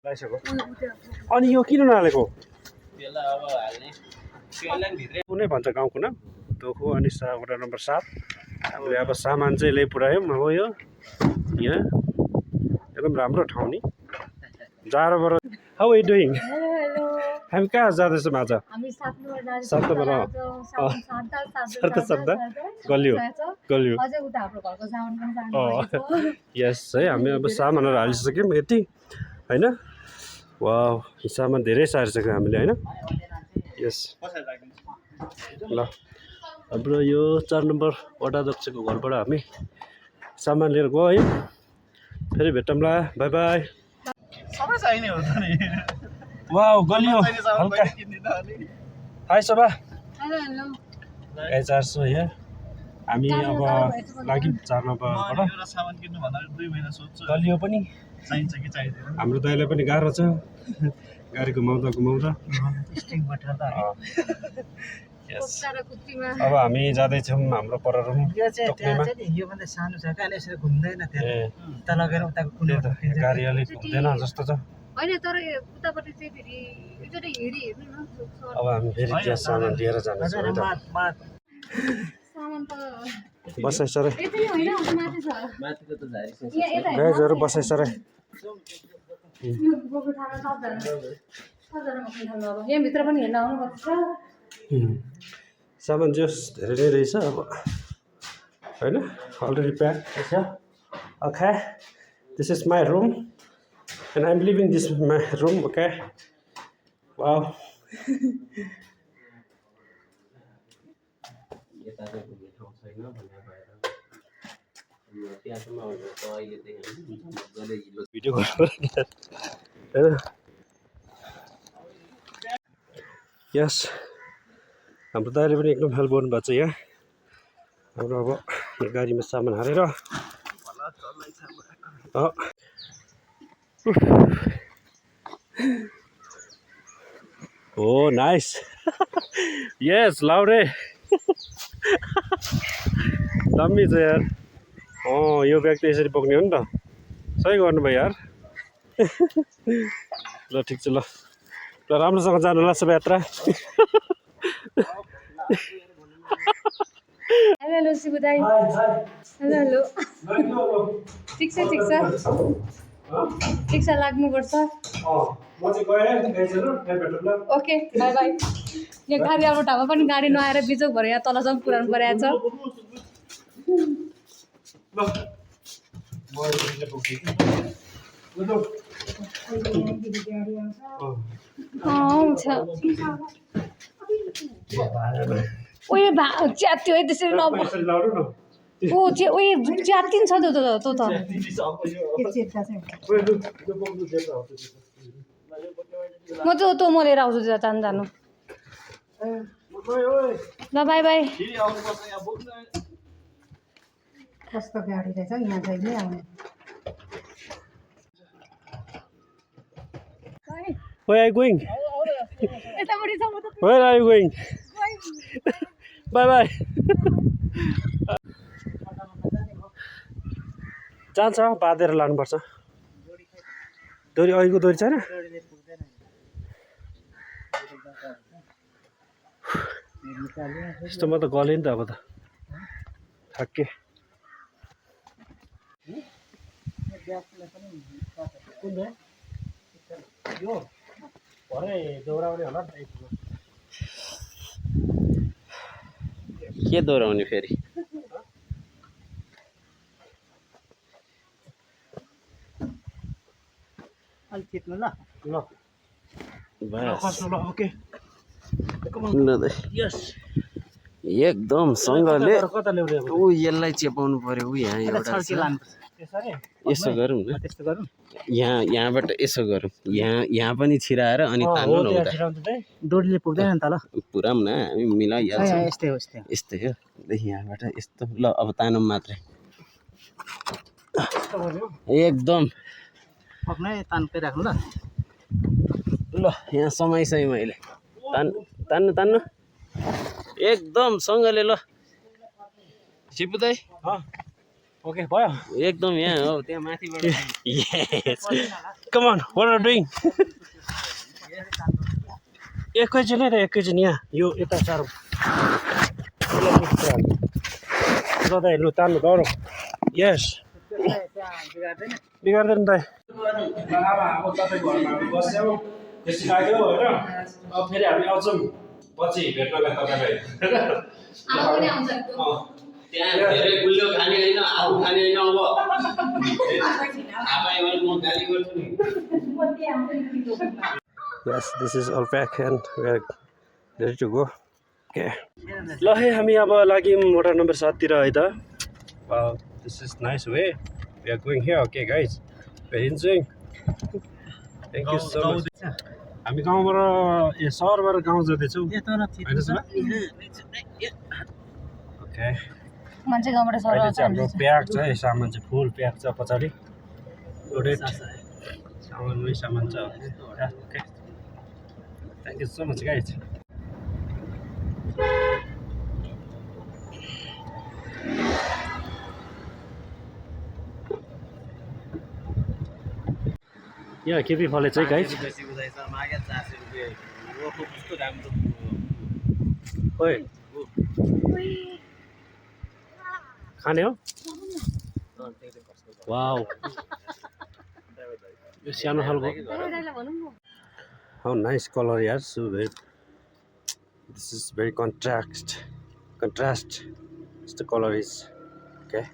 अनि यो किन नहालेको कुनै भन्छ गाउँको नाम तोखु अनि वडा नम्बर 7 हामीले अब सामान चाहिँ ल्याइ पुऱ्यायौँ अब यो यहाँ एकदम राम्रो ठाउँ नि जाडोबाट हाउ आर यु डुइङ हामी कहाँ जाँदैछौँ आज हामी 7 नम्बर सार्दा गलियो अझै उता हाम्रो घरको सामान पनि जानु यस है हामी अब सामानहरू हालिसक्यौँ यति हैन वाउ सामान धेरै सारिसक्यौँ हामीले हैन यस ल हाम्रो यो 4 नम्बर वडा अध्यक्षको घरबाट हामी सामान लिएर गयो है फेरि भेटौँला बाई बाई सबै चाहिने हो त नि वाउ गलियो हल्का हाय सभा हेलो गाइस आर्सो यहाँ हामी अब लाग्यौँ 4 नम्बरबाट एउटा सामान किन्नु भन्दा 2 महिना सोध्छु गलियो पनि चाहिन्छ कि चाहिदैन हाम्रो दाइलाई पनि गाह्रो छ गाडी घुमाउँदा स्टिङबाट अब हामी जाँदैछौँ हाम्रो पर रुम यो भन्दा सानो छ क्या यसरी घुम्दैन त्यहाँ लगेर उताको कुनै गाडी अलिक घुम्दैन जस्तो छ हैन तर उतापट्टि चाहिँ फेरि एकचोटि हेर्नु न अब हामी फेरि त्यहाँ सामान लिएर जान्छौँ है त सामान त बसाइ सरे यतै हैन माथि छ माथिको त झारी छ गाइजहरु बसाइ सरे यो बोको थाला सबजना अब यहाँ भित्र पनि हेर्न आउनु पर्छ सामान जस धेरै नै रहेछ अब हैन अलरेडी प्याक छ okay this is my room and I'm leaving this my room okay wow video यस हाम्रो दाइले पनि एकदम हेल्प गर्नुभएको छ यहाँ हाम्रो अब यो गाडीमा सामान हालेर oh nice yes लाउरे दामी छ यार यो ब्याग त यसरी बोक्ने हो नि त सही गर्नुभयो यार ल ठिक छ ल राम्रोसँग जानु होला सब यात्रा हेलो शिव दाइ हेलो ठिक छ ठीक छ लाग्नुपर्छ ओके बाई बाई यो गाडी आफ्नो ठाउँमा पनि गाडी नआएर बिजोक भएर यहाँ तलसम्म पुऱ्याउनु परेको छ उयो च्यात्यो है त्यसरी न ओ च्यातिन छ त्यो त म त म लिएर आउँछु जानु ल बाई बाई कस्तो गाडी रहेछ यहाँ जहिले आउने Where are you going? Where are you going? Bye bye. जान्छ बाँधेर लानुपर्छ दोरी अहिलेको दोरी छैन यस्तो म त गलेँ नि त अब त थाके के दोहोऱ्याउने फेरि एकदम सँगले ऊ यसलाई चेपाउनु पर्यो ऊ यहाँ एउटा यसो गरौँ न यहाँबाट यसो गरौँ यहाँ पनि छिराएर अनि तान्नु न उता डोरीले पुग्दैन नि त ल पुराम न हामी मिलाइहाल्छौँ यस्तै हो यहाँबाट यस्तो ल अब तानौँ मात्रै एकदम तानकै राख्नु ल यहाँ समाइसकेँ मैले तान्नु एकदम सँगले ल सिपु दाइ Okay, भयो एकदम यहाँ हो त्यहाँ माथिबाट yes come on what are you doing एकैछिन है त एकैछिन यहाँ यो यता साह्रो दादा लु तान्नु दौडो यस बिगार्दैन त अब तपाईँ घरमा बस्यो बेसी लाग्यो होइन अब फेरि हामी आउँछौँ पछि भेट्नलाई तपाईँलाई त्यहाँ धेरै गुलियो खाने होइन आफू खाने होइन अब आफैलाई म गाली गर्छु नि Yes, this is all packed and we are ready to go. Okay. ल है हामी अब लाग्यौँ मोटर नम्बर 7 तिर है त Wow, this is nice way. We are going here, okay guys. We are enjoying. Thank you so much. हामी गाउँबाट सहरबाट गाउँ जाँदैछौँ होइन ओके मान्छे गाउँबाट सहर अहिले चाहिँ हाम्रो प्याक छ है सामान चाहिँ फुल प्याक छ पछाडि लोडेड सामान छ okay thank you so much guys यहाँ केपी फलेछ है गाइज ओए खाने हो वाउ यो सानो खालको हाउ नाइस कलर यार so very this is very contrast the color is okay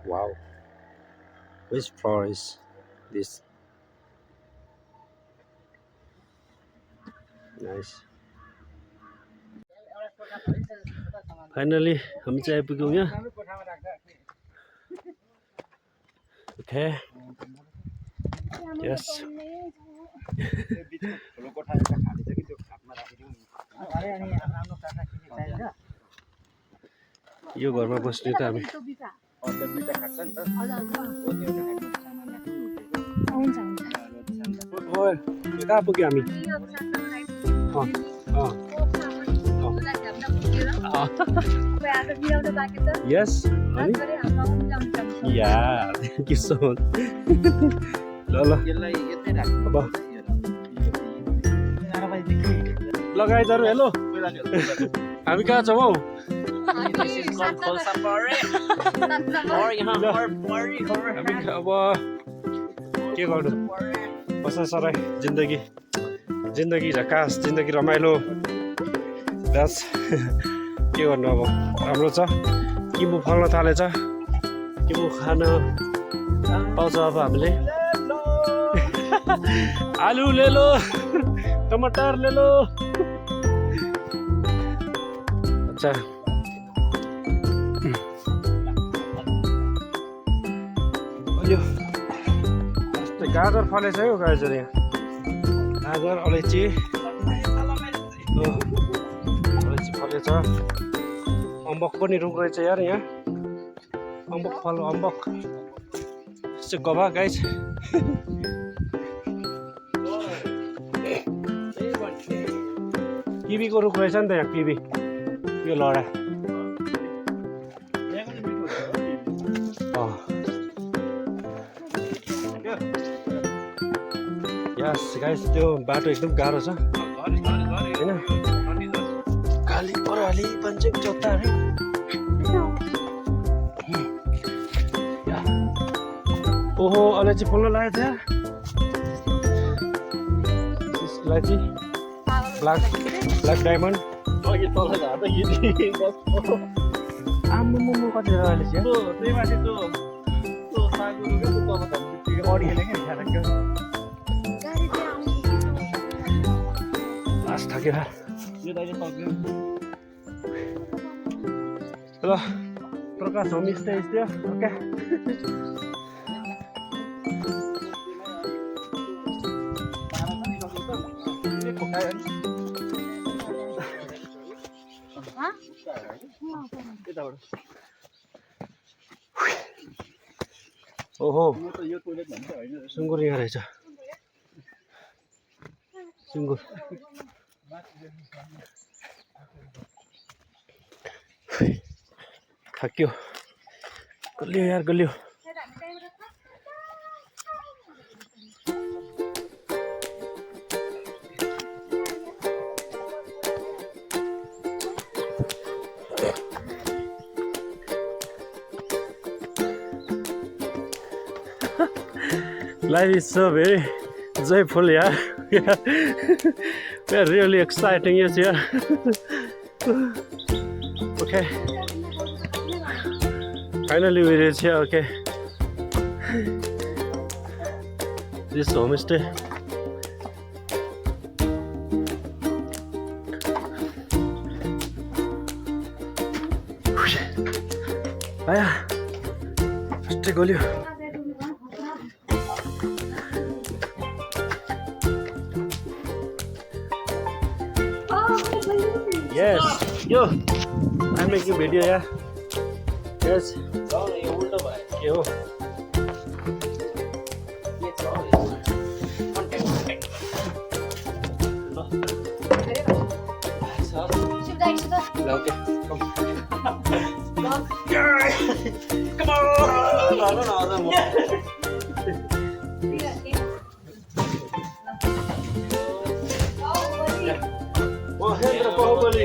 wow which flower is this nice finally हामी चाहिँ आइपुग्यौँ यहाँ ओके यस यो घरमा बस्ने त हामी कहाँ पुग्यो हामी यस या थ्याङ्क यू सो मच ल अब लगाइजहरू हेलो हामी कहाँ छौँ हौ हामी अब के गर्नु बसा सराई जिन्दगी झकास जिन्दगी रमाइलो दास के गर्नु अब राम्रो छ किम्बु फल्न थालेछ किम्बु खान पाउँछ अब हामीले आलु लेलो टमाटर लेलो अच्छा गाजर फलेछ है गाजर यहाँ गाजर अलैँची फलेछ अम्बक पनि रुख रहेछ यार यहाँ अम्बक फल अम्बक चाहिँ गभा गाइस किवीको रुख रहेछ नि त यहाँ किवी यो लडा यस गाइस त्यो बाटो एकदम गाह्रो छ होइन काली पराली पञ्चेक जोत्ता अरे ओहो अलैँची फल्न लागेको छ अलैँची ब्ल्याक डायमन्ड आम्मो कति अलैँची लास्ट थाक्यो ल प्रकाश होमस्टे त्यो ओके ओहो सुँगुर यहाँ रहेछ सुँगुर थाक्यो गलियो यार गलियो Life is so very joyful, yeah. We are really exciting, yes, yeah. Okay. Finally, we reach here. Okay. This homestay. Aya, stay golio. Yes, yo, I'm making video, yeah. Yes. Yo. Okay. Come on. Mahendra Bahubali.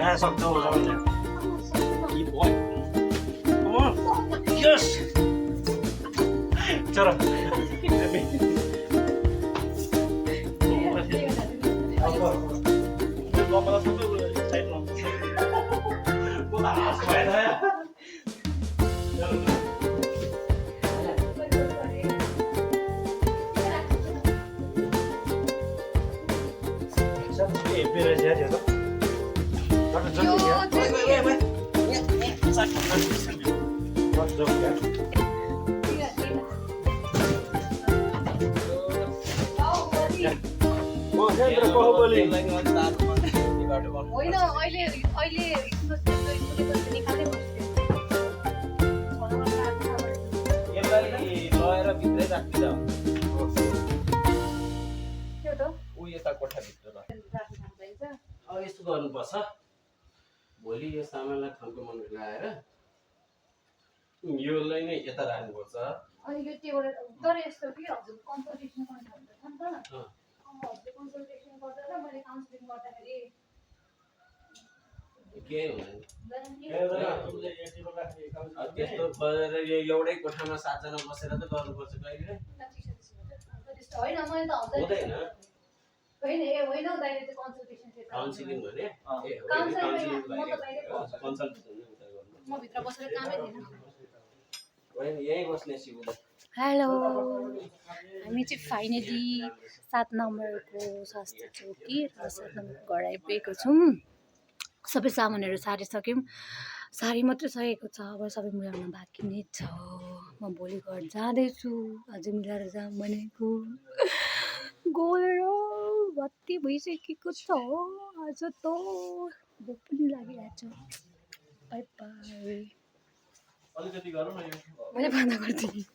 Yeah, सक्छौ जाउँ Keep going. Come on. Yes. चलो. Mahendra Bahubali. होइन अहिले अहिले निकाल्दै बस्छु यस्तो गर्नुपर्छ भोलि यो सामानलाई खन्को मन लगाएर योलाई नै यता राख्नुपर्छ अनि यो त्यो तर यस्तो कि हजुर कन्सल्टेसन गर्नु छ नि त हजुरले कन्सल्टेसन गर्दा मैले काउन्सिलिङ गर्दाखेरि के हुँदैन त्यस्तो गरेर यो एउटै कोठामा 7 जना बसेर त गर्नुपर्छ कहिले होइन मैले त हुँदैन होइन ए होइन दाइले चाहिँ कन्सल्टेसन क्षेत्र काउन्सिलिङ भने म भित्र बसेर कामै दिन्न यही बस्ने सिउला हेलो हामी चाहिँ फाइनली 7 नम्बरको स्वास्थ्य चौकी र 7 नम्बरको घर आइपुगेको छौँ सबै सामानहरू सारिसक्यौँ सारी मात्रै सकेको छ अब सबै मिलाउन बाँकी नै छ म भोलि घर जाँदैछु अझै मिलाएर जाऊँ भनेको गएर भत्ती भइसकेको छ आज त भोक पनि लागिरहेको छ बाई बाई मैले बन्द गरिदिएँ